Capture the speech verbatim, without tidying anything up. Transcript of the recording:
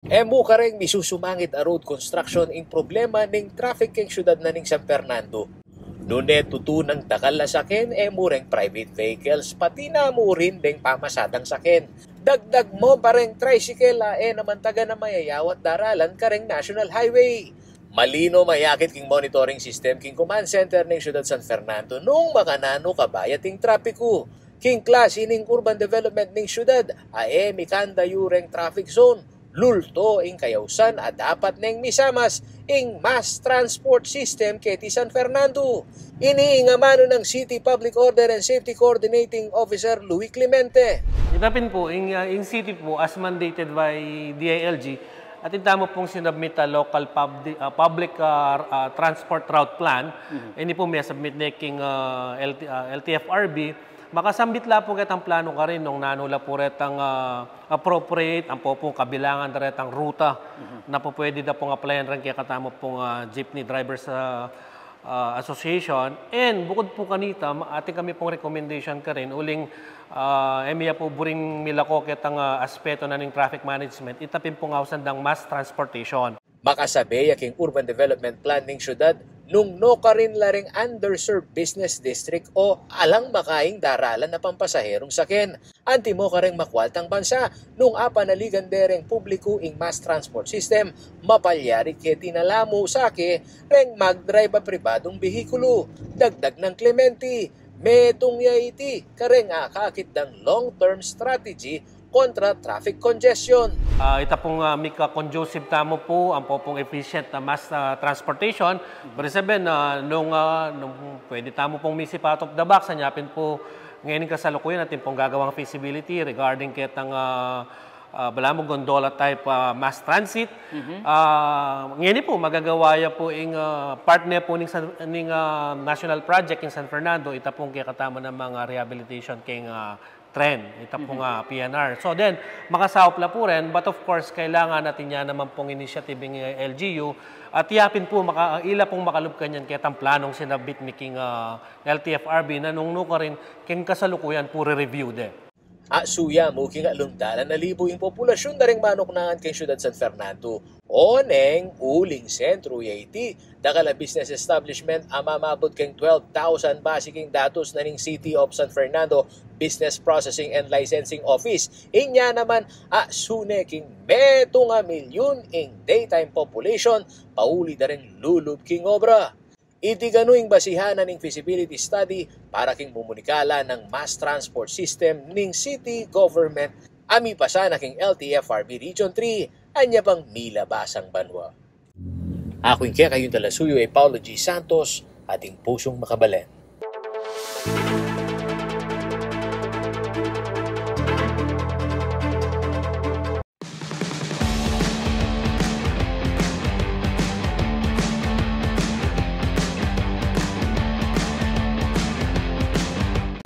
E mu kareng misusumangit a road construction ing problema ning traffic keng syudad na ning San Fernando. Nune tutu nang dakal a saken, e mu reng private vehicles, pati na mu rin deng pamasadang saken. Dagdag mu pa reng tricycle a e naman taga na mayayawat daralan kareng National Highway. Malinom a yakit king monitoring system king command center ning syudad San Fernando nung makananu kabayat ing trapiku. King klasi ning urban development ning syudad a e mikandayu reng traffic zone, lulto ing kayausan a dapat neng misamas ing mass transport system keti San Fernando. Ini ing amanu nang City Public Order and Safety Coordinating Officer Louis Clemente. Ita pin pu, ing, ah, ing city pu, as mandated by D I L G, atin tamu pung sinubmit a local pub-, ah, public, ah, ah, transport route plan. Mhm. Ini pu, me-submit ne king, ah, L T, ah, L T F R B. Makasambit la pu ketang planu karin nung nanu la pu retang, ah, appropriate, ampo pung kabilangan da retang ruta. Mhm. Na pu pwede da pung applyan reng kekatamu pung, ah, jeepney drivers, ah, ah, association. And bukod pu kanita, ma-, atin kami pung recommendation karin, uling, ah, e mi ya pu buring milako ketang, ah, aspeto na ning traffic management, ita pin pung ausan dang mass transportation. Makasabe ya king urban development plan ning syudad nung nukarin la reng underserved business district o alang makaing daralan a pampasaherung saken. Antimo kareng makwaltang bansa, nung apanaligan de reng publiku ing mass transport system, mapalyari keti na la mu sake reng magdrive a pribadung behikulu. Dagdag nang Clemente, metung ya iti kareng akakit dang long-term strategy kontra traffic congestion. Ah, ita pung, ah, mika-conducive tamu pu, ampo pung efficient na mass, ah, transportation. Ibig sabihin, ah, nung, ah, nung pwede tamu pung misip out of the box, anya pin pu, ngeni kasalukuyan atin pung gagawang feasibility regarding ketang, ah, ah, balamu gondola type, ah, mass transit. Mhm. Ah, ngeni pu, magagawa ya pu ing, ah, partner pu ning San, ning, ah, national project king San Fernando, ita pung kekatamu namang rehabilitation king, ah, tren, ita pung, mhm, ah, P N R. So then, makasaup la pu rin, but of course, kailangan atin ya naman pung initiative ing, ah, L G U, at ya pin pu, maka-, ila pung makalub kanyan ketang planung sinubmit mi king, ah, L T F R B na nung nukarin, king kasalukuyan pu re-review de. Asuya mu king atlung dalan a libu ing populasyun da reng manuknangan king syudad San Fernando. Oneng uling sentru ya iti, dakal a business establishment a mamabut king twelve thousand base king datus na ning City of San Fernando Business Processing and Licensing Office. Inya naman, asu ne king metung a milyun ing daytime population, pauli da reng lulub king obra. Iti kanu ing basihan na ning feasibility study para king mumunikala nang mass transport system ning city government a mipasa na king L T F R B Region three, anya pang milabasang banwa. Aku ing kekayung talasuyu i Paulo G Santos, ating pusung makabalen.